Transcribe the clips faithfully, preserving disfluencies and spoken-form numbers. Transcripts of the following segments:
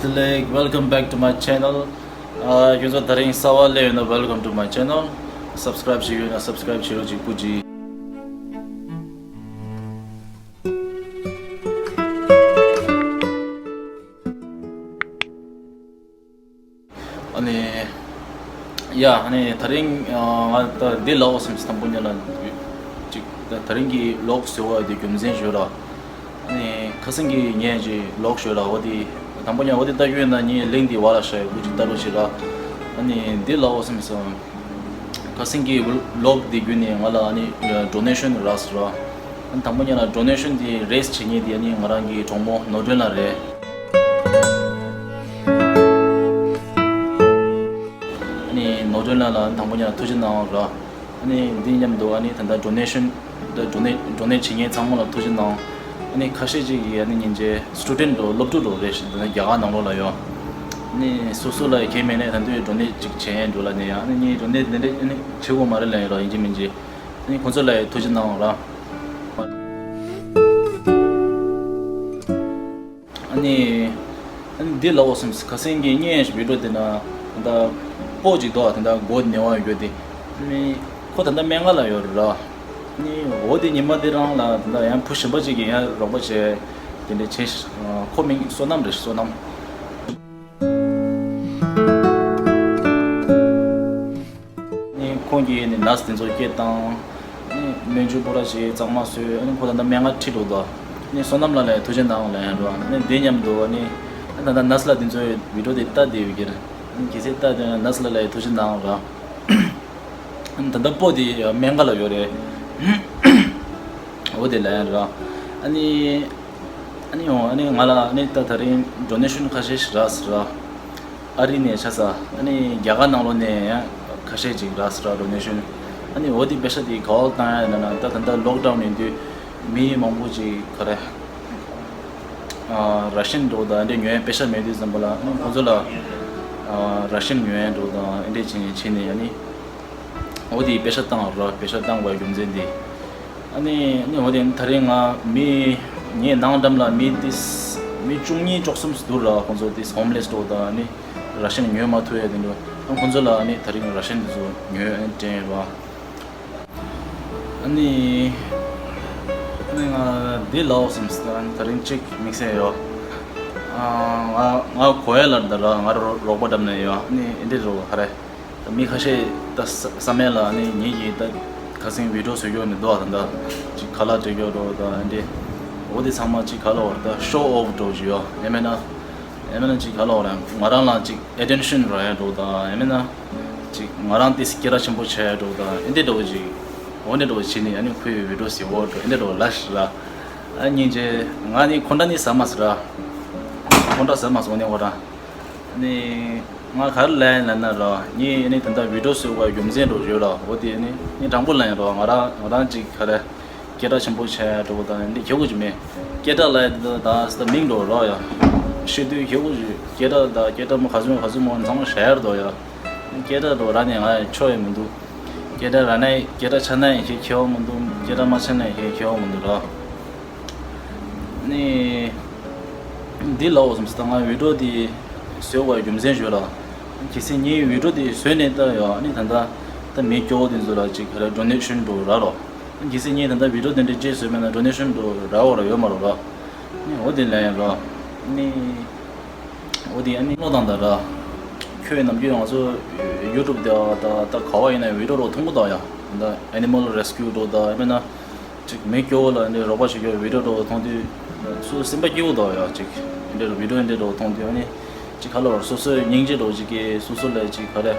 Like, welcome back to my channel. ཨ། ཁྱོད་ཚོ་དེ་རིང་གསར་པ་སླེབས་ཡོད་ན། Welcome to my channel. Subscribe བྱེད་ཡོད་ན་subscribe བྱེད་རོགས་གྱིས། སྐུ་མཁྱེན། ཨ་ནི། ཡ། ཨ་ནི་དེ་རིང་ང་ད་འདི་ལབ་དགོས་བསམ་སོང་། དང་པོ་ཉིད་ལ་ཅིག་ད་དེ་རིང་གི་ལོག་བཟོ་བ་དེ་རྒྱུ་མཚན་ཞུ་ར། ཨ་ནི་ཁ་སང་གི་ངས་ཅིག་ལོག་ཞུ་ར། འོ་དེ་དང་པོ་ཉིད་འོ་དེ་ལྟ་གི་ཡོད་ན་ངས་link དེ་བར་ལ་བཞག་ཡོད། སྐུ་མཁྱེན་ལྟ་རོགས་བྱེད་ར། ཨ་ནི་འདི་ལབ་དགོས་བསམ་སོང་། ཁ་སང་གི་ལོག་དེ་བརྒྱུད་ནས་ང་ལ་ཨ་ནི་donation རག་སོང་ར། ཨ་ནི་དང་པོ་ཉིད་ལ་donation དེ་raise བྱེད་མཁན་དེ་ཨ་ནི་ང་རང་གི་གྲོགས་མོ་ནོར་སྒྲོན་ལགས་རེད། ཨ་ནི་ནོར་སྒྲོན་ལགས་ལ་དང་པོ་ཉིད་ལ་ཐུགས་རྗེ་གནང་ར། ཨ་ནི་འདི་མཉམ་དུ་ཨ་ནི་ད་ལྟ་donation ད་donate donate བྱེད་མཁན་ཚང་མ་ལ་ཐུགས་རྗེ་གནང་། ཨ་ནི་ཁ་ཤས་ཅིག་གིས་ཨ་ནི་སྙིང་རྗེ། student འགྲོ་སློབ་ཕྲུག་འགྲོ་རེད་ཤག་འདི་ནི་རྒྱ་གར་ནང་ལོགས་ལ་ཡོད། ཨ་ནི་སོ་སོ་ལ་ཡི་གེ་མེད་ནས་ད་དུང་donate ཅིག་བྱེད་འགྲོ་ལ་ནས་ཡ། ཨ་ནི་ངས་donate འདི་འདྲ་ཨ་ནི་བྱེད་དགོས་མ་རེད་ལབ་ཡིན་ར། ཡིན་གཅིག་མིན་གཅིག་ཨ་ནི་ཁོང་ཚོ་ལ་ཡི་ཐུགས་རྗེ་གནང་ར། ཨ་ནི། ཨ་ནི་འདི་ལབ་དགོས་བསམ། ཁ་སང་གི་ངའི་video དེ་ན་ད་ལྟ་སྤོ་ཅིག་འདུག་ད་ལྟ་མགོ་ནེ་བ་ཡོད་དེ། ཨ་ནི་ཁོ་ད་ལྟ་སྨན་ཁང་ལ་ཡོད་རེད་ར། ཨ་ནི་འོ་དེ་ཉི་མ་དེ་རང་ལ་ད་ལྟ་ཡང་བུ་གཞན་པ་ཅིག་གིས་ཡང་རོགས་པ་བྱས། དེ་འདྲ་བྱས། ཁོ་མིང་བསོད་ནམས་རེད། བསོད་ནམས། ནི་ཁོང་གིས་ནི་nurse དེ་ཚོ་སྐད་བཏང་། ནི་སྨན་བཅོས་པོ་ར་བྱས། གཙང་མ་བཟོས། ཨ་ནི་ཁོ་ད་ལྟ་སྨན་ཁང་ཁྲིད་འགྲོ་འདུག་ནི་བསོད་ནམས་ལགས་ལ་ཐུགས་རྗེ་གནང་ལབ་ཡ་འགྲོ། ནི་དེ་མཉམ་དུ་ནི་ད་ལྟ་nurse ལགས་དེ་ཚོའི་video དེ་ལྟ་བསྡད་ཡོད་ཀྱི་རེད། ནི་གལ་སྲིད་ལྟ་བསྡད་ན་nurse ལགས་ལ་ཐུགས་རྗེ་གནང་ར། ནི་ད་ལྟ་སྤོ་དེ་སྨན་ཁང་ལ་ཡོད་རེད། འོ་དེ་ལབ་ཡ་ར། ཨ་ནི། ཨ་ནི་འོ། ཨ་ནི་ང་ལ་ཨ་ནི་ད་དེ་རིང་donation ཁ་ཤས་ཤིག་རག་སོང་ར། ཨ་རི་ནས་ཆགས་ས། ཨ་ནི་རྒྱ་གར་ནང་ལོགས་ནས་ཡང་ཁ་ཤས་ཅིག་རག་སོང་ར། donation། ཨ་ནི་འོ་དེ་པེ་ས་དེ་ག་པར་བཏང་ཡ་ཡིན་ན། ད་ད་ལྟ་lockdown ཡིན་དུས་མི་མང་པོ་ཅིག་ག་རེ། ཨ། ration འདྲ་བོ་དང་འདི་འདྲ་ཉོ་ཡ་པེ་ས་མེད་དུས་ཙམ་པ་ལ། ཨ་ནི་ཁོང་ཚོ་ལ་ཨ་ration ཉོ་ཡ་འདྲ་བོ་དང་འདི་འདྲ་བྱས་ནས་བྱས་ནས། ཨ་ནི་འོ་དེ་པེ་ས་བཏང་ར། པེ་ས་བཏང་བའི་རྒྱུ་མཚན་དེ། ཨ་ནི་ཨ་ནི་འོ་དེ་དེ་རིང་ང་མི་ངའི་ནང་འགྲམ་ལ་མི་ཏིས་མི་བཅུ་གཉིས་བཅུ་གསུམ་འདུག་ར། ཁོང་ཚོ་ཏིས་homeless འདྲ་བོ་དང་། ཨ་ནི་ration ཉོས་མ་ཐུབ་ཡ་དེ་འདྲ། ཨ་ཁོང་ཚོ་ལ་ཨ་ནི་དེ་རིང་ration དེ་ཚོ་ཉོས་ཨ་ནི་སྤྲད་ར། ཨ་ནི། ཨ་ནི་ང་འདི་ལབ་དགོས་བསམ་སོང་། དེ་རིང་གཅིག་དམིགས་བསལ་ཡོད། ཨ། ང་ང་གོ་ཡ་ལ་འདི་ར། ང་རོ་རོགས་པ་འགྲམ་ནས་ཡོད། ཨ་ནི་འདི་རོ་ཧ་རེ། མི་ཁ་ཤས་ད་ས་ས་མེད་ལ་ནི་ངེད་ཀྱིས་ད་ཁ་སང་video བཟོ་རྒྱུ་ནི་འདུག་ད་ལྟ་ཅིག་ཁ་ལག་སྤྲད་རྒྱུ་འདྲ་བོ་དང་འདི། འོ་དེ་ཚང་མ་ཅིག་ག་ལབ་དགོས་རེད། ད་show off འདྲ་བོ་ཅིག་ཡོད། ཡང་མིན་ན་ཡང་མིན་ན་ཅིག་ག་ལབ་དགོས་རེད། ང་རང་ལ་ཅིག་attention རག་ཡ་འདྲ་བོ་དང་། ཡང་མིན་ན་ཅིག་ང་རང་དེ་སྐད་གྲགས་ཆེན་པོ་ཆགས་ཡ་འདྲ་བོ་དང་། འདི་འདྲ་བོ་ཅིག་འོ་འདི་འདྲ་བོ་བྱས་ནས་ཨ་ནི་ཁོའི་video བཟོ་འོ་འདྲ་འདི་འདྲ་བོ་ལབ་ཤི་ར། ཨ་སྙིང་རྗེ། ང་ནི་ཁོང་ཁྲ་ནི་ཟ་མ་ཟ་ར། ཁོང་ཁྲ་ཟ་མ་ཟ་ནི་འོ་ར། ནི་ང་ག་རེ་ལབ་ཡིན་ལབ་ན་ར། ངས་ནི་ད་ལྟ་video བཟོ་བའི་རྒྱུ་མཚན་འདྲ་བོ་ཡོད་ར། འོ་དེ་ནི་ངས་དྲང་པོ་ལབ་ཡིན་ར། ང་རང་ང་རང་ཅིག་ག་རེ་སྐད་གྲགས་ཆེན་པོ་ཆགས་ཡ་འདྲ་བོ་དང་འདི་ཁྱད་པར་ཅིག་མེད། སྐད་གྲགས་ལབ་ཡ་དེ་ད་ད་མིང་འདྲ་བོ་ར་ཡ། ཤེས་དུས་ཁྱད་པར་ཅིག་སྐད་གྲགས་ད་སྐད་གྲགས་མོ་ག་ཚོད་ག་ཚོད་མོ་ཚང་མ་ཧྲ་ཡ་འདྲ་བོ་ཡ། སྐད་གྲགས་འདྲ་བོ་རག་ནས་ང་ཡ་ཆོ་ཡ་མི་འདུག་སྐད་གྲགས་རག་ན་སྐད་གྲགས་ཆགས་ན་ཡ་ཁྱད་ཁྱད་པར་མི་འདུག་སྐད་གྲགས་མ་ཆགས་ན་ཡ་ཁྱད་ཁྱད་པར་མི་འདུག་ར། ནི། འདི་ལབ་དགོས་བསམ་སོང་། ད་ང་video འདི་བཟོས་པའི་རྒྱུ་མཚན་ཞུ་ར། གལ་སྲིད་ངའི་video འདི་བཟོས་ནས་ད་ཡོད་ནི་ད་ལྟ་ད་མི་སྐྱོ་བོ་འདི་ཚོ་ལ་ཅིག་ག་རེ་donation འདྲ་བོ་རག་རོགས། གལ་སྲིད་ངས་ད་ལྟ་video འདི་འདྲ་ཅིག་བཟོས་མེད་ན་donation འདྲ་བོ་རག་འོ་ར་ཡོད་མ་རོགས་ར། ནི་འོ་དེ་ལབ་ཡིན་ར། ནི། འོ་དེ་ཨ་ནི་བློ་བཏང་ད་ར། ཁྱོད་ནམ་རྒྱུན་ང་ཚོ་YouTube དེ་ད་ད་ག་བ་ཡིན་ན་video འདྲ་བོ་མཐོང་གི་འདུག་ཡ། ད་animal rescue འདྲ་བོ་དང་ཡང་མིན་ན། ཅིག་མི་སྐྱོ་བོ་ལ་འདི་རོགས་པ་བྱེད་རྒྱུ་video འདྲ་བོ་མཐོང་དུས། སུ་སེམས་པ་སྐྱིད་པོ་འདུག་ཡ། ཅིག་འདི་video འདི་འདྲ་བོ་མཐོང་དུས་ཨ་ནི། ཅིག་ག་ལབ་ར། སོ་སོའི་སྙིང་རྗེ་འདྲ་བོ་ཅིག་གིས་སོ་སོ་ལ་ཅིག་ག་རེ།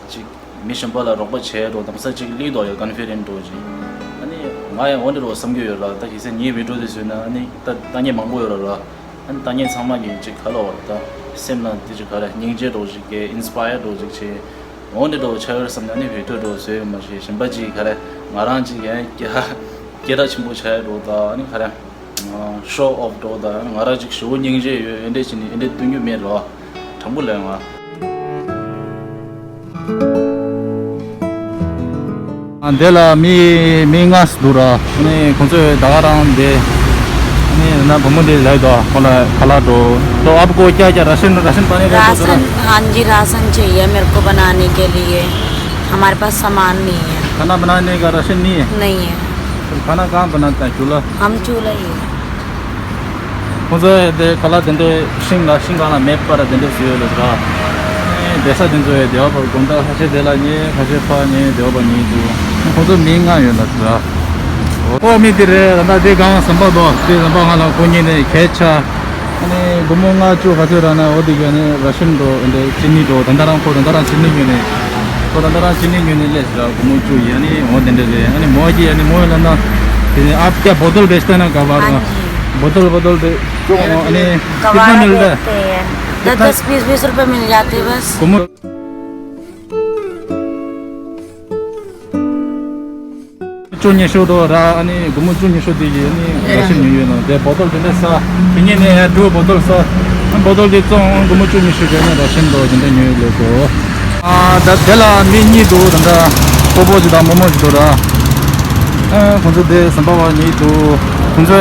ཅིག་མི་གཞན་པ་ལ་རོགས་པ་བྱས་འདྲ་བོ་དང་ས་ཅིག་སླེབས་འདུག་ཡ། confident འདྲ་བོ་ཅིག་ཨ་ནི་ང་ཡང་འོ་འདི་འདྲ་བོ་བསམ་གྱི་ཡོད་ར། ད་གལ་སྲིད་ངའི་video འདི་བཟོས་ན་ཨ་ནི་ད་ལྟ་མཁན་མང་པོ་ཡོད་ར་ར། ཨ་ནི་ལྟ་མཁན་ཚང་མ་གིས་ཅིག་ག་ལབ་ར། ད་སེམས་ལ་འདི་ཅིག་ག་རེ་སྙིང་རྗེ་འདྲ་བོ་ཅིག་གིས་inspire འདྲ་བོ་ཅིག་བྱས། འོ་འདི་འདྲ་བོ་ཆགས་ཡོད་བསམ་ན་ནི་video འདྲ་བོ་བཟོས་ཡོད་མ་རེད། གཞན་པ་ཅིག་ག་རེ་ང་རང་ཅིག་ཡང་སྐད་སྐད་གྲགས་ཆེན་པོ་ཆགས་ཡོད་འདྲ་བོ་དང་ནི་ག་རེ་show off འདྲ་བོ་དང་ང་རང་ཅིག་ཞེ་པོ་སྙིང་རྗེ་ཡོད་འདི་འདྲ་བྱས་ནས་འདི་འདྲ་སྟོན་རྒྱུ་མེད་ར། དྲང་པོ་ལབ་ཡོང་ང་། ཨ། འདི་ལ་མི་མི་ལྔ་འདུག་ར། ཨ་ནི་ཁོང་ཚོས་ད་ག་རང་འདི་ཨ་ནི་ ना बमो दे जाए तो, बोला, खला दो। तो आपको क्या क्या राशन, राशन पानी का तो राशन, हाँ जी, राशन चाहिए मेरे को बनाने के लिए। हमारे पास सामान नहीं है। खाना बनाने का राशन नहीं है? नहीं है। तो खाना कहाँ बनाता है? चूल्हा? हम चूल्हा ही है। ཁོང་ཚོས་དེ་ཁ་ལག་དེ་འདྲའི་ཤིང་ལ་ཤིང་སྒང་ལ་མེད་པར་དེ་འདྲས་བཟོས་ཡོད་ལ་ར། བསྡད་ས་དེ་ཚོ་ཡང་སྡེ་བ་བར་དགོང་དག་ཁ་ཤས་དེ་ལ་ཉལ། ཁ་ཤས་ཕར་ཉལ། སྡེ་བ་བར་ཉལ་འདུག་ཁོང་ཚོ་མི་ལྔ་ཡོད་ལ་ར། ཨོ་མི་དེ་རེད། ད་ལྟ་དེ་སྒང་ཟམ་པ་འདུག་དེ་ཟམ་པ་སྒང་ལ་ཁོ་གཉིས་ནས་གད་ཆ། ཨ་ནི་སྒོར་མོ་ལྔ་བཅུ་ག་ཚོད་རག་ན་འོ་དེ་ག་ནས་ར་ཤན་འགྲོ། འདི་ཅི་ནི་འགྲོ། ད་ལྟ་རང་ཁོ་ད་ལྟ་རང་ཅི་ནི་ཉོས་ནས། ཁོ་ད་ལྟ་རང་ཅི་ནི་ཉོས་ནས་སླེབས་ཟེར། སྒོར་མོ་བཅུ་ཡིན། ཨ་ནི་འོ་དེ་འདྲ་རེད། ཨ་ནི་མོ་གིས་ཨ་ནི་མོ་ལ་ན་དེ་ནས་आप क्या बोतल बेचते हैं ना कबाड़ में? हाँ जी। बोतल बोतल दे। तो हाँ जी। अरे, कबाड़ में बेचते हैं। दस दस बीस बीस रुपए मिल जाते हैं बस। སྒོར་མོ་བཅུ་ཉི་ཤུ་དོ་ར། ཨ་ནི་སྒོར་མོ་བཅུ་ཉི་ཤུ་དེ་གི་ཨ་ནི་ར་ཤན་ཉོས་ཡོད་ནོ། དེ་བོ་ཏོལ་དེ་འདྲ་ས། དེ་ཉིན་ནས་ཡ་དུ་བོ་ཏོལ་ས། བོ་ཏོལ་དེ་བཙོང་། སྒོར་མོ་བཅུ་ཉི་ཤུ་གི་ཨ་ནི་ར་ཤན་དོ་དེ་འདྲ་ཉོས་ཡོད་ལོ་དོ། ཨ་ད་དེ་ལ་མི་གཉིས་འདུག་ད་ལྟ་སྤོ་བོ་ཞིག་དང་རྨོ་མོ་ཞིག་འདུག་ར། ཨ་ཁོང་ཚོ་དེ་ཟམ་པ་བ་གཉིས་འདུག་ཁོང་ཚོ་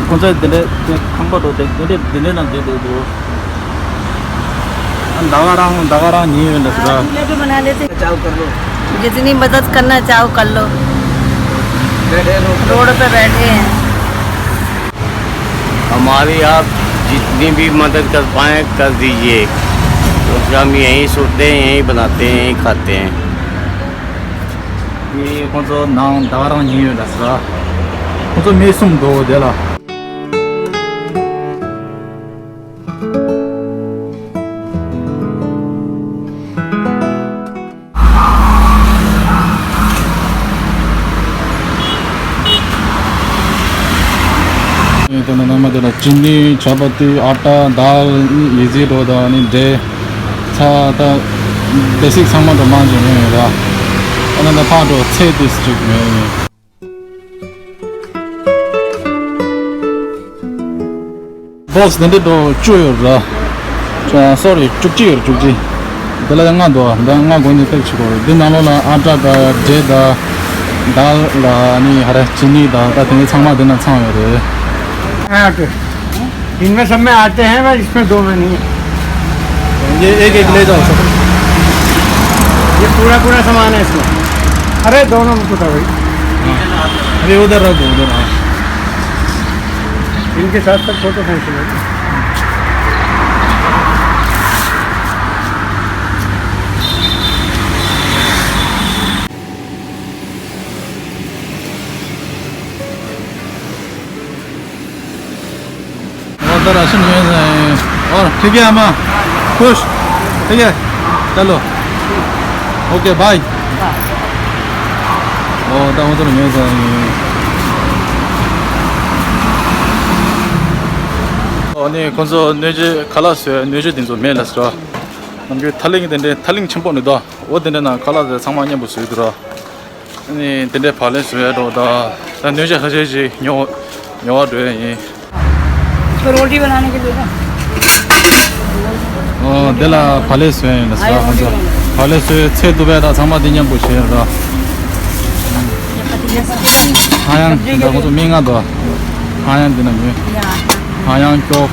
ཁོང་ཚོ་དེ་འདྲ་དེ་ཁང་པ་འདུག་དེ་དེ་འདྲ་དེ་འདྲ་ནང་བསྡད་འདུག་འདུག་ད་ག་རང་ད་ག་རང་ཉིན་ཡོད་འདྲ་ཟེར། हाँ, चूल्हे पे बना लेते। जाओ कर लो। जितनी मदद करना चाहो कर लो। बैठे रहो। रोड पे बैठे हैं। हमारी आप जितनी भी मदद कर पाए, कर दीजिए। क्योंकि हम यहीं सोते हैं, यहीं बनाते हैं, यहीं खाते हैं। ཁོང་ཚོ་ནང་ད་ག་རང་ཉིན་ཡོད་འདྲ་ཟེར། ཁོང་ཚོ་མི་གསུམ་འདུག་དེ་ལ། དེ་ནས་ནང་མ་དེ་ལ་ཅི་ནི། ཆ་པ་ཏི། ཨ་ཊ། དཱལ། ཡི་ཟི་འགྲོ་དང་ནི་འབྲས། ཚྭ། ད་བེ་སིག་ཚང་མ་འགྲོ་མང་ཅིག་ཉོས་ཡོད་ར། ཨ་ན་ད་ཕག་འགྲོ་ཚེ་ཏིས་ཅིག་ཉོས་ཡོད། བོག་སི་དེ་འདྲ་འགྲོ་བཅུ་ཡོད་ར། ཨ་སོ་རི། བཅུ་གཅིག་ཡོད་ར། བཅུ་གཅིག་དེ་ལ་ཡང་ལྔ་འདུག་འདི་ལྔ་དགོས་ནི་ཕེབས་ཆེ་གོ། འདི་ནང་ལོགས་ལ་ཨ་ཊ་དང་འབྲས་དང་དཱལ་ལ་ནི་ཧ་ར་ཅི་ནི་དང་ད་དེ་ཚང་མ་འདི་ན་ཚང་ཡོད་རེད། आठ। इनमें सब में आटे हैं, बस इसमें दो में नहीं है। ये एक एक ले जाओ सब। ये पूरा पूरा सामान है इसमें। अरे दोनों में टूटा भाई। हाँ। अरे उधर रख दो, उधर। हाँ। इनके साथ साथ फोटो खींच लो। और इधर राशन में है। और ठीक है अम्मा, खुश? ठीक है, चलो, ओके, बाय। ཨོ་ད་ང་ཚོ་ལ་ཉོས་ཙང་ཡིན། ཨོ་ནི་ཁོང་ཚོ་སྣོད་བཅུད་ཁ་ལག་བཟོས་སྣོད་བཅུད་དེ་ཚོ་མེད་ལ་ཟེར་བ། ནམ་རྒྱུན་ཐ་ལིང་དེ་འདྲའི་ཐ་ལིང་ཆེན་པོ་ནི་དོ། ཨོ་དེ་འདྲ་ནང་ཁ་ལག་དེ་ཚང་མ་མཉམ་པོ་བཟོས་འདུག་ར། ཨ་ནི་དེ་འདྲའི་བག་ལེབ་བཟོ་ཡ་འགྲོ་ད། ད་སྣོད་ཆས་ཁ་ཤས་ཤིག་ཉོ་ཉོ་བ་འགྲོ་ཡ་ཡིན། इसको रोटी बनाने के लिए ना। ཨོ་དེ་ལ་བག་ལེབ་བཟོ་ཡ་ཡིན་ལ་ཟེར་བ། ཁོང་ཚོ་བག་ལེབ་བཟོས་ཚལ་དུ་བས་ད་ཚང་མ་དེ་མཉམ་པོ་བྱས་ར། ཧ་ཡང་ད་ཁོང་ཚོ་མི་ལྔ་འདུག་ཧ་ཡང་དེ་ན་མི། ཧ་ཡང་ཀྱོག་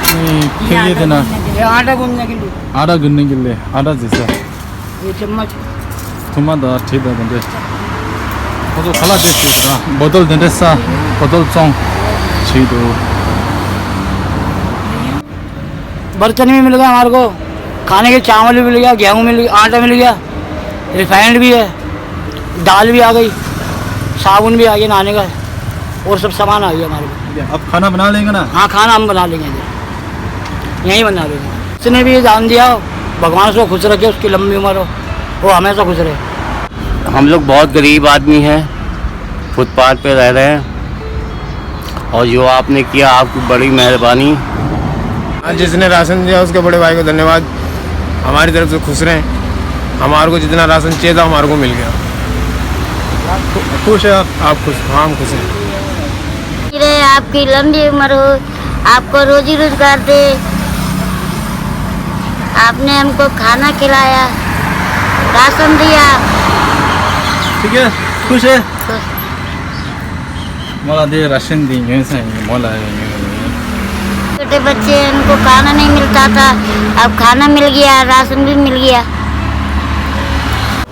ཨ་ནི་ཁེ་ཡེ་དེ་ན། ये आटा गूंदने के लिए। आटा गूंदने के लिए। आटा जैसा। ये चम्मच। ཐུར་མ་དང་གྲི་དང་དེ་འདྲས། ཁོ་ཚོ་ཁ་ལག་དེ་བྱས་ར། བོ་ཏོལ་དེ་འདྲས་ས། བོ་ཏོལ་བཙོང་བྱས་འདུག बर्तन भी मिल गया हमारे को, खाने के चावल भी मिल गया, गेहूं मिल गया, आटा मिल गया, रिफाइंड भी है, दाल भी आ गई, साबुन भी आ गया नहाने का, और सब सामान आ गया हमारे को। अब खाना बना लेंगे ना? हाँ, खाना हम बना लेंगे इधर, यहीं बना लेंगे। जिसने भी दान दिया हो, भगवान उसको खुश रखे, उसकी लंबी उम्र हो, वो हमेशा खुश रहे। हम लोग बहुत गरीब आदमी हैं, फुटपाथ पे रह रहे हैं, और जो आपने किया, आपकी बड़ी मेहरबानी। आज जिसने राशन दिया, उसके बड़े भाई को धन्यवाद। हमारी तरफ से खुश रहें। हमारे को जितना राशन चाहिए था, हमारे को मिल गया। खुश है आप? आप खुश? हाँ, हम खुश हैं। रहे, आपकी लंबी उम्र हो, आपको रोजी रोजगार दे। आपने हमको खाना खिलाया, राशन दिया। ठीक है, खुश है? खुश। མོ་ལ་དེ་ར་ཤན་འདི་ཉོས་ས་ཡིན། མོ་ལ་ཡང་ཉོས་ཡིན། छोटे बच्चे हैं, उनको खाना नहीं मिलता था, अब खाना मिल गया, राशन भी मिल गया।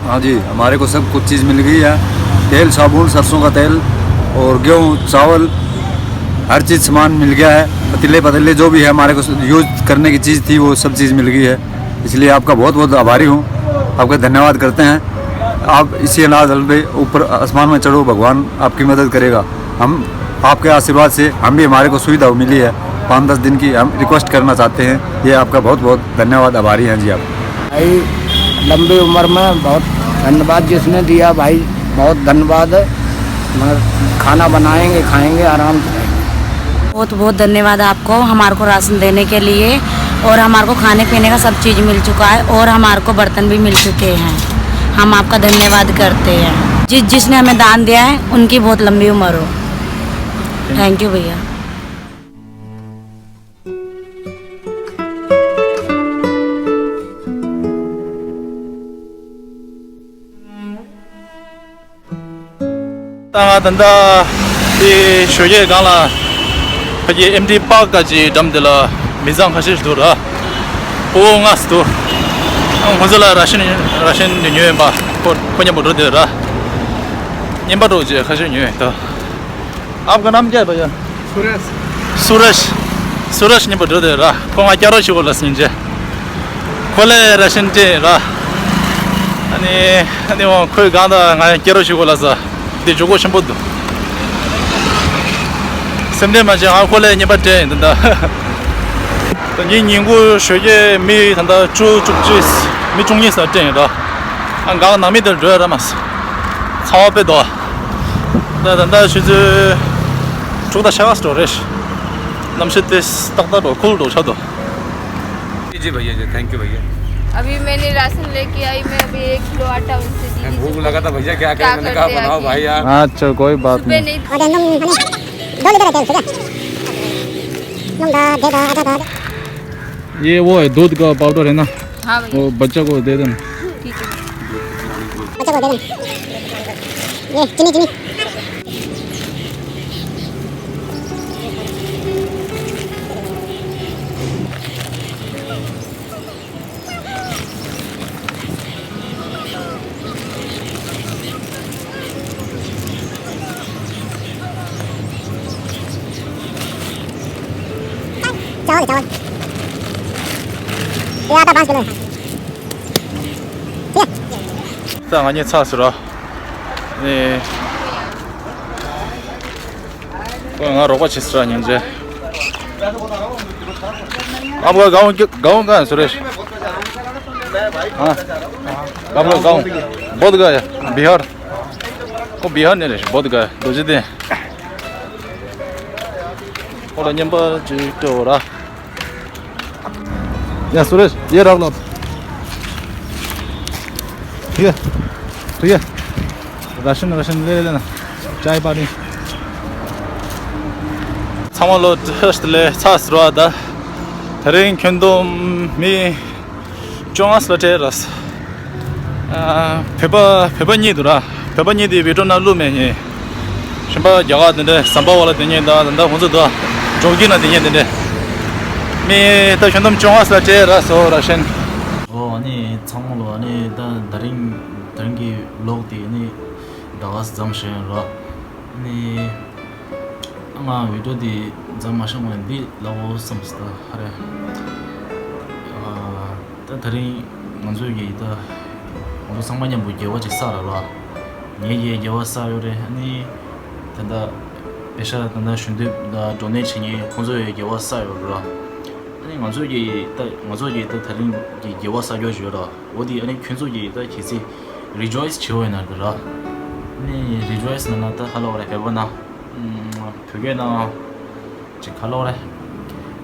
हाँ जी, हमारे को सब कुछ चीज़ मिल गई है। तेल, साबुन, सरसों का तेल और गेहूँ, चावल, हर चीज़ सामान मिल गया है। पतीले पतीले जो भी है हमारे को यूज़ करने की चीज़ थी, वो सब चीज़ मिल गई है। इसलिए आपका बहुत बहुत आभारी हूँ, आपका धन्यवाद करते हैं। आप इसी अनाज हल पे ऊपर आसमान में चढ़ो, भगवान आपकी मदद करेगा। हम आपके आशीर्वाद से हम भी, हमारे को सुविधा मिली है पाँच दस दिन की। हम रिक्वेस्ट करना चाहते हैं, ये आपका बहुत बहुत धन्यवाद, आभारी हैं जी आप। भाई, लंबी उम्र में बहुत धन्यवाद जिसने दिया भाई, बहुत धन्यवाद। मगर खाना बनाएंगे, खाएंगे, आराम से रहेंगे। बहुत बहुत धन्यवाद आपको हमारे को राशन देने के लिए, और हमारे को खाने पीने का सब चीज़ मिल चुका है, और हमारे को बर्तन भी मिल चुके हैं। हम आपका धन्यवाद करते हैं। जिस जिसने हमें दान दिया है, उनकी बहुत लंबी उम्र हो। थैंक यू भैया। ད་ང་ད་ལྟ་དེ་ཞོགས་ཀས་སྒང་ལ་ཕ་གི་ཨེམ་ཌི་པཱརྐ་གི་འགྲམ་དེ་ལ་མི་ཚང་ཁ་ཤས་ཤིག་འདུག་ར། ཕྲུ་གུ་ལྔ་ཙམ་འདུག་ཁོང་ཚོ་ལ་ར་ཤན་ར་ཤན་དེ་ཉོས་ཡིན་པ། ཁོ་ཁོ་མཉམ་པོ་འགྲོ་བསྡད་ར། རྔན་པ་འདྲ་བོ་ཅིག་ཁ་ཤས་ཉོས་ཡིན་ད། आपका नाम क्या है भैया? सुरेश। सुरेश। सुरेश མཉམ་པོ་འགྲོ་བསྡད་ར། ཁོ་ང་སྐྱབས་ར་ཞུ་གོ་ལ་ཟིན་རྗེས། ཁོ་ལས་ར་ཤན་སྤྲད་ར། ཨ་ནི་ཨ་ནི་འོ་ཁོའི་སྒང་དང་ང་སྐྱབས་ར་ཞུ་གོ་ལ་ཟ། འདི་འཇུག་སྒོ་ཆེན་པོ་འདུག་སེམས་ཁྲལ་མ་བྱེད། ང་ཁོ་ལས་རྔན་པ་སྤྲད་ཡིན་ད། ད་ངའི་ཉིན་གུང་ཞོགས་ཀས་མི་ད་ལྟ་བཅུ་བཅུ་གཅིག་མི་བཅུ་གཉིས་ཙམ་སྤྲད་ཡིན་ར། ཨ་འགག་ནང་མི་དེར་འགྲོ་ཡ་ར་མ་སོང་། ཚང་མ་དཔེ་འདུག་ད་ད་ལྟ་ཆུ་ཚོད་དྲུག་དང་ཕྱེད་ཀ་ཙམ་འགྲོ་རེད། གནམ་གཤིས་དེ་ཏག་ཏག་འགྲོ། ཁུལ་འགྲོ་ཆགས་འདུག जी जी भैया जी, थैंक यू भैया। अभी मैंने राशन लेके आई, मैं अभी एक किलो आटा उनसे दी। भूख लगा था भैया, क्या क्या मैंने कहा बनाओ भाई यार। अच्छा कोई बात नहीं। दो लीटर है तेल, ठीक है। ये वो है, दूध का पाउडर है ना? हाँ भैया। वो बच्चा को दे देना। ठीक है। बच्चा को दे देना। ये चीनी, चीनी। चावल, चावल। ये आटा पाँच किलो है। ठीक है। ད་ང་གཉིས་ཚར་སོང་ར། ཨེ། ཁོས་ང་རོགས་པ་བྱེད་སོང་ར་སྙིང་རྗེ། आपका गाँव क्या, गाँव कहाँ है सुरेश? हाँ, आपका गाँव बोधगया है, बिहार। को बिहार नहीं रहे, बोधगया, दो जी दे। ཁོ་ལ་རྔན་པ་ཅིག་སྤྲད་འོ་ར། या सुरेश, ये रख लो। ठीक है, ठीक है। राशन, राशन ले लेना। चाय पानी। ཚང་མ་ལོ་བཀྲ་ཤིས་བདེ་ལེགས། ཚར་སོང་ར་ད། དེ་རིང་ཁྱོན་བསྡོམས་མི་བཅོ་ལྔ་ཙམ་སྤྲད་ར། ཨ། བོད་པ་བོད་པ་གཉིས་འདུག་ར། བོད་པ་གཉིས་དེ་བི་ཀྲོ་ན་བླུགས་མེད་ཉེ། གཞན་པ་རྒྱ་གར་དེ་འདྲ་ཟམ་པ་བ་ལ་དེ་ཉེ་དང་དེ་འདྲ་ཁོང་ཚོ་འདུག་འབྲོག་ཁྱི་ན་དེ་ཉེ་དེ་འདྲ། མི་ད་ཁྱོན་བསྡོམས་བཅོ་ལྔ་ཙམ་སྤྲད་ར་སོང་ར་ཤན། ཨོ་ཨ་ནི་ཚང་མ་ལོ་ཨ་ནི་ད་དེ་རིང་དེ་རིང་གི་ལོག་དེ་ཨ་ནི་ད་ག་ཙམ་ཞིག་ར། ཨ་ནི། ང་བི་ཌིའོ་འདི་མཚམས་མ་བཞག་གོང་ནས་འདི་ལབ་དགོས་བསམ་སོང་ད་ཧ་རེ། ཨ། ད་དེ་རིང་ང་ཚོས་ཀྱིས་ད་ང་ཚོ་ཚང་མ་མཉམ་པོ་དགེ་བ་ཅིག་བསགས་ར་ལ། ངས་ཀྱིས་དགེ་བ་བསགས་ཡོད་རེད། ཨ་ནི་ད་ལྟ་པེ་ཤ་ད་ལྟ་ཞུ་འདོད་ད་ཌོ་ནེཊ་བྱེད་མཁན་ཁོང་ཚོས་ཀྱིས་དགེ་བ་བསགས་ཡོད་ར། ཨ་ནི་ང་ཚོས་ཀྱིས་ད་ང་ཚོས་ཀྱིས་ད་དེ་རིང་གི་དགེ་བ་བསགས་རྒྱུ་ཡོད་ར། འོ་དེ་ཨ་ནི་ཁྱོད་ཚོ་གིས་ད་གལ་སྲིད་རི་ཇོའི་སི་བྱེད་འོས་ན་ད་ར། ཨ་ནི་རི་ཇོའི་སི་ན་ན་ད་ཧ་ལོ་རེད་བོད་པ་ན། བོད་སྐད་ནང་ཅིག་ག་ལབ་རེད།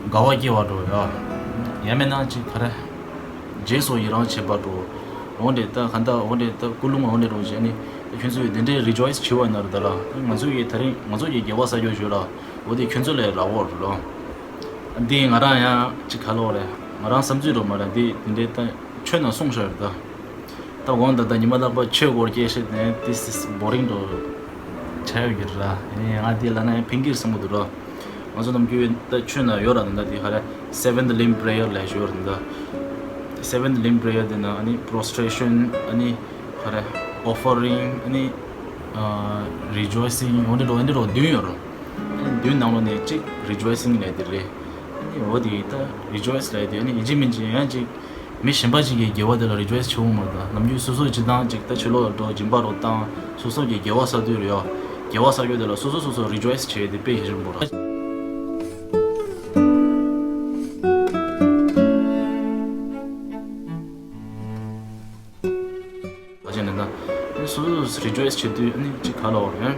དགའ་བ་སྐྱེ་བ་འགྲོ་ཡ། ཡང་མིན་ན་ཅིག་ག་རེ། རྗེས་སུ་ཡི་རང་བྱེད་པ་འགྲོ། འོ་འདྲས་ད་ག་འདྲ་འོ་འདྲས་ད་ཀུན་སློང་འོ་འདྲས་འགྲོ་བྱས་ནས་ད་ཁྱོད་ཚོས་འདི་འདྲའི་རི་ཇོའི་སི་བྱེད་པ་ན་རེད་ད་ལ། ང་ཚོ་ཡི་ད་རིང་ང་ཚོ་ཡི་དགེ་བ་བསགས་རྒྱུ་ཞུ་ལ། འོ་དེ་ཁྱོད་ཚོ་ལས་རག་འོ་རེད་ལོ། འདི་ང་རང་ཡང་ཅིག་ག་ལབ་རེད། ང་རང་བསམ་ཚུལ་འགྲོ་མ་རེད། འདི་འདི་འདྲས་ད་ཆོས་ནང་གསུངས་ཤག་རེད་ད། ད་འོང་ད་ད་ཉི་མ་རྟག་པར་ཆོས་སྐོར་སྐད་བཤད་ནས་this is boring འགྲོ། ཆ་ཡོད་ཀྱི་ར། ཨ་ནི་ང་དེ་ལ་ན་ཕན་གྱི་རེད་བསམ་གྱི་འདུག་ར། ང་ཚོ་ནམ་རྒྱུན་ད་ཆོས་ན་ཡོད་ར། ད་ལྟ་དེ་ག་རེ་seventh limb prayer ལབ་ཞིག་ཡོད་ར། ད་ལྟ་seventh limb prayer དེ་ན་ཨ་ནི་prostration ཨ་ནི་ག་རེ་offering ཨ་ནི་rejoicing འོ་འདྲ་འདྲ་འོ་འདྲ་འདྲ་བདུན་ཡོད་ར། ཨ་ནི་བདུན་ནང་ལོགས་ནས་གཅིག་rejoicing ལབ་དེ་རེད། ཨ་ནི་འོ་དེ་ད་rejoice ལབ་དེ་ཨ་ནི་ཡིན་གཅིག་མིན་གཅིག་ཡང་གཅིག་མི་གཞན་པ་ཅིག་གི་དགེ་བ་དེ་ལ་རི་ཇོའི་སི་བྱེད་འོང་མ་རེད། ད་ནམ་རྒྱུན་སོ་སོ་སྤྱིར་བཏང་ཅིག་ད་ཕྱི་ལོགས་ལ་འགྲོ་སྦྱིན་པ་རོགས་བཏང་། སོ་སོ་གི་དགེ་བ་བསགས་དུས་རེད་ཡ། དགེ་བ་བསགས་རྒྱུ་དེ་ལ་སོ་སོ་སོ་སོ་རི་ཇོའི་སི་བྱེད་དེ་དཔེ་ཞིག་རིང་པོ་རེད། བྱས་ནས་ད་སོ་སོ་སོ་སོ་རི་ཇོའི་སི་བྱེད་དུས་ཨ་ནི་ཅིག་ག་ལ་བ་རེད།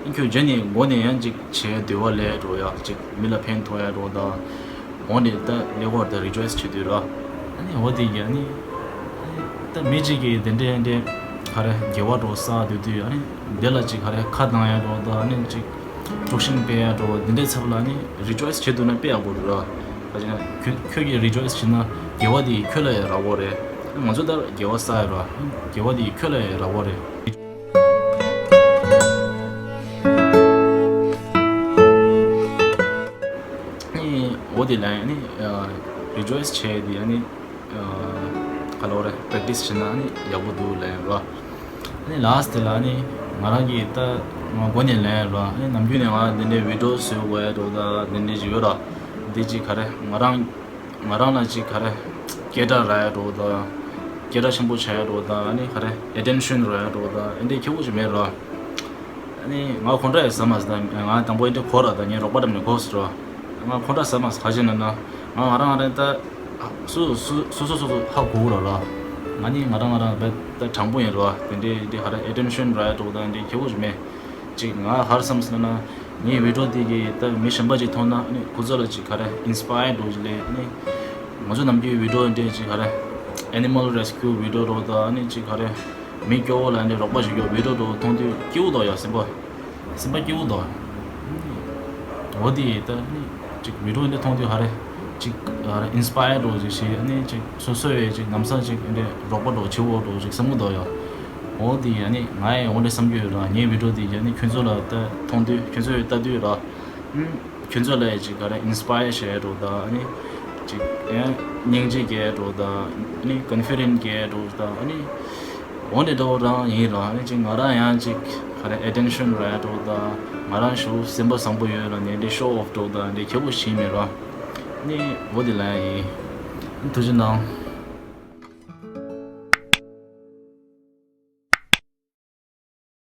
ཨ་ཁྱོད་རྗེས་ནས་མགོ་ནས་ཡང་ཅིག་བྱེད་འདོད་པ་ལས་འགྲོ་ཡ། ཅིག་མི་ལ་ཕན་ཐོགས་ཡ་འགྲོ་ད། འོ་ནས་ད་ཀླད་ཀོར་ད་རི་ཇོའི་སི་བྱེད་དུས་ར། ཨ་ནི་འོ་དེ་གི་ཨ་ནི་ཨ་ནི་ད་མི་གཅིག་གིས་དེ་འདྲའི་འདྲའི་ག་རེ་དགེ་བ་འགྲོ་བསགས་སྡོད་དུས་ཨ་ནི་དེ་ལ་ཅིག་ག་རེ་ཁ་གདངས་ཡ་འགྲོ་ད། ཨ་ནི་ཅིག་དཀྲུག་ཤིང་སྤེལ་ཡ་འགྲོ་དེ་འདྲའི་ཚབ་ལ་ཨ་ནི་རི་ཇོའི་སི་བྱེད་ཐུབ་ན་དཔེ་ཡག་པོ་རེད་ར། ག་ཅིག་ན་ཁྱོད་ཁྱོད་ཀྱིས་རི་ཇོའི་སི་བྱེད་ན་དགེ་བ་དེ་ཁྱོད་ལ་ཡང་རག་གི་རེད། ང་ཚོ་ད་དགེ་བ་བསགས་ཡ་ར། དགེ་བ་དེ་ཁྱོད་ལ་ཡང་རག་གི་རེད། ཨ་ནི་འོ་དེ་ལ་ཨ་ནི་རི་ཇོའི་སི་བྱས་དེ་ཨ་ནི་ག་ལོ་རེ་པེག་ཊི་སི་བྱས་ན་ཨ་ནི་ཡག་པོ་འདུག་ལབ་ར། ཨ་ནི་ལ་སི་ཊི་དེ་ལ་ཨ་ནི་ང་རང་གིས་ད་ང་མགོ་ནས་ལབ་ར། ཨ་ནི་ནམ་རྒྱུན་ནས་ང་འདི་འདྲའི་བི་ཌི་ཡོ་བཟོ་དགོས་ཡ་འགྲོ་ད་འདི་འདྲའི་ཅིག་ཡོད་ར། འདི་ཅིག་ག་རེ་ང་རང་ང་རང་ལ་ཅིག་ག་རེ་སྐད་གྲགས་རག་ཡ་འགྲོ་ད། སྐད་གྲགས་ཆེན་པོ་ཆགས་ཡ་འགྲོ་ད། ཨ་ནི་ག་རེ་ཨེ་ཊེན་ཤན་རག་ཡ་འགྲོ་ད། ཨ་འདྲའི་ཁྱད་པར་ཅིག་མེད་ར། ཨ་ནི་ང་ཁོང་ཁྲ་ཡི་ཟ་མ་ཟ། ང་དང་པོ་ཨེ་འདྲ་གོ་ར། ད་ངའི་རོགས་པ་འགྲམ་ནས་གོ་སོང་ར། ང་ཁོང་ཁྲ་ཟ་མ་ཟ་ག་ཞིག་ན་ན་ང་ང་རང་ང་རང་ད་སོ་སོ་སོ་སོ་སོ་སོ་ཧ་གོ་གི་ར་ལ། ང་ནི་ང་རང་ང་རང་ད་ད་དྲང་པོ་ཡིན་ར། དེ་འདྲའི་འདི་ག་རེ་ཨེ་ཊེན་ཤན་རག་ཡ་འགྲོ་ད་འདི་ཁྱད་པར་ཞིག་མེད། ཅིག་ང་ཧར་བསམ་སོང་ན་ངའི་བི་ཌི་ཡོ་འདི་གི་ད་མི་གཞན་པ་ཅིག་མཐོང་ན་ཨ་ནི་ཁོ་ཚོ་ལ་ཅིག་ག་རེ་ཨིན་སི་པ་ཡར་འགྲོ་ཞིག་ལས། ཨ་ནི་ང་ཚོ་ནམ་རྒྱུན་བི་ཌི་ཡོ་འདྲ་ཅིག་ག་རེ་ཨེ་ནི་མལ་རེ་སི་ཀིའུ་བི་ཌི་ཡོ་འགྲོ་ད། ཨ་ནི་ཅིག་ག་རེ་མི་སྐྱོ་བོ་ལ་འདི་རོགས་པ་ཞིག་སྐྱོ་བི་ཌི་ཡོ་འགྲོ་མཐོང་དུས་སྐྱིད་པོ་འདུག་ཡ། སེམས་པ་སེམས་པ་སྐྱིད་པོ་འདུག་འོ་དེ་ད་ནི་ཅིག་བི་ཌི་ཡོ་འདི་མཐོང་དུས་ཧ་རེ་ཅིག་ཨ་ཨིན་སི་པ་ཡར་འགྲོ་ཅིག་བྱེད། ཨ་ནི་ཅིག་སོ་སོ་ཡི་ཅིག་ལམ་སང་ཅིག་འདི་འདྲའི་རོགས་པ་འགྲོ་བྱེད་འོ་འགྲོ་ཅིག་བསམ་གྱི་འདུག་ཡ། འོ་དེ་ཨ་ནི་ང་ཡི་འོ་འདྲ་བསམ་གྱི་ཡོད་ར། ངའི་བི་ཌི་ཡོ་དེ་ཨ་ནི་ཁྱོད་ཚོ་ལ་ད་མཐོང་དུས་ཁྱོད་ཚོ་ཡི་ལྟ་དུས་ར། ཨུམ། ཁྱོད་ཚོ་ལ་ཡི་ཅིག་ག་རེ་ཨིན་སི་པ་ཡར་བྱེད་འགྲོ་ད། ཨ་ནི་ཅིག་ཨེ་སྙིང་རྗེ་སྐྱེ་འགྲོ་ད། ཨ་ནི་ཀོན་ཕི་ཌེན་ཊི་སྐྱེ་འགྲོ་ད། ཨ་ནི་འོ་འདྲ་འདྲ་བོ་རང་ཡིན་ར། ཨ་ནི་ཅིག་ང་རང་ཡང་ཅིག་ག་རེ་ཨེ་ཊེན་ཤན་རག་འགྲོ་ད། ང་རང་ཞུ་སེམས་པ་བཟང་པོ་ཡོད་ལ་ནི་འདི་ཤོ་ཨོཕ་འགྲོ་ད་འདི་ཁྱད་པར་ཞིག་མེད་ར། ཨ་ནི་འོ་དེ་ལ་ཡིན། ཐུགས་རྗེ་གནང་།